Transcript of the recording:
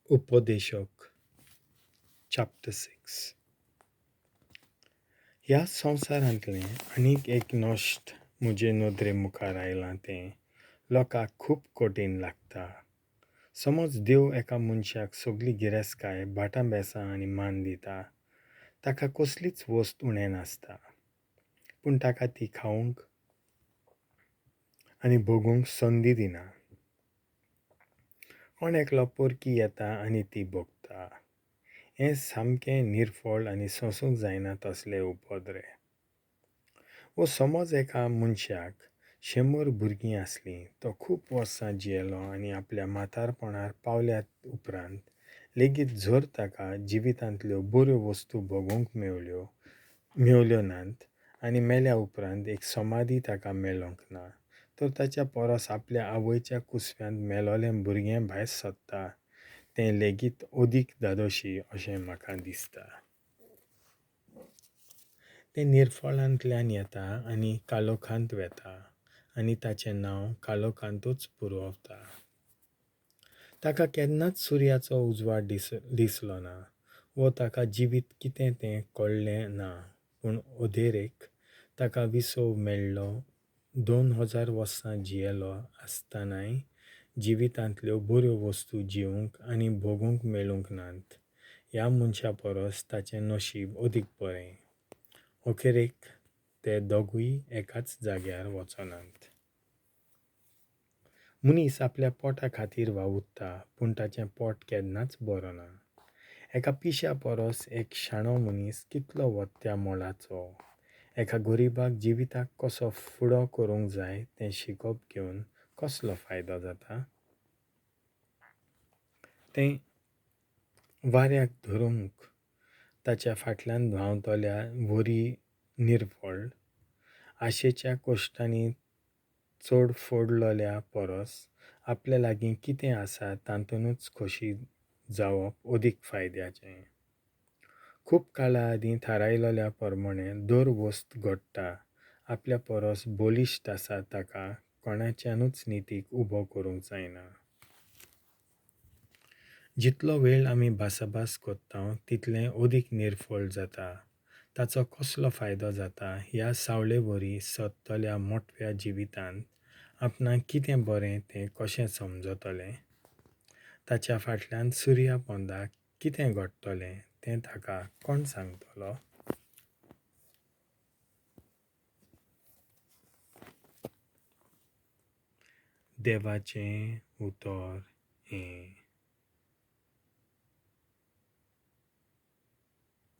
उपदेशक चॅप्टर 6. ह्या संवसारांतलें आनीक एक नश्ट म्हजे नदरे मुखार आयलां तें लोकांक खूब कठीण लागता. समज देव एका मनशाक सगली गिरेस्तकाय, भाटां बेसां आनी मान दिता. ताका कसलीच वस्त उणें नासता. पूण ताका ती खावंक आनी भोगूंक संदी दिना. कोण एकलो परकी येता आनी ती भोगता. हें सामकें निर्फळ आनी सोंसूंक जायना तसले उपद्रे. वो समज एका मनशाक 100 भुरगीं आसलीं. तो खूब वर्सां जियेलो आनी आपल्या म्हातारपणार पावल्या उपरांत लेगीत जर ताका जिवितांतल्यो बऱ्यो वस्तू भोगूंक मेवल्यो नात आनी मेल्या उपरांत एक समाधी ताका मेळोंक ना, तर ताच्या परस आपल्या आवयच्या कुसव्यांत मेलोलें भुरगें भायर सरता तें लेगीत अदीक धादोशी अशें म्हाका दिसता. तें निर्फळांतल्यान येता आनी कालोखांत वेता आनी ताचें नांव कालोखांतूच पुरवता. ताका केन्नाच सुर्याचो उजवाड दिसलो ना वो ताका जिवीत कितें तें कळ्ळें ना. पूण अधेरेक ताका विसव मेळ्ळो. 2000 वर्सां जियेलो आसतनाय जिवितांतल्यो बऱ्यो वस्तू जिवंक आनी भोगूंक मेळूंक नात. ह्या मनशा परस ताचें नशीब अदीक बरें. अखेरेक ते दोगूय एकाच जाग्यार वचनात. मनीस आपल्या पोटा खातीर वावुरता, पूण ताचें पोट केन्नाच बरना. एका पिश्या परस एक शाणो मनीस कितलो वत्या मोलाचो. एका गरिबाक जिविताक कसो फुडो करूंक जाय तें शिकप घेवन कसलो फायदो जाता? तें वाऱ्याक धरूंक ताच्या फाटल्यान धांवतल्या वरी निर्फळ. आशेच्या कश्टांनी चड फोडलेल्या परस आपल्या लागीं कितें आसा तातूंतच खोशी जावप अदीक फायद्याचें. खूब काळा आदीं थारायलेल्या प्रमाणें दर वस्त घडटा. आपल्या परस बळिश्ट आसा ताका कोणाच्यानूच नितीक उबो करूंक जायना. जितलो वेळ आमी भासाभास करता तितलें अदीक निर्फळ जाता. ताचो कसलो फायदो जाता? ह्या सावळेवरी सरतल्या मोटव्या जिवितांत आपणाक कितें बरें तें कशें समजतलें? ताच्या फाटल्यान सुर्या पोंदाक कितें घडटलें तें ताका कोण सांगतलो? देवाचें उतर हें.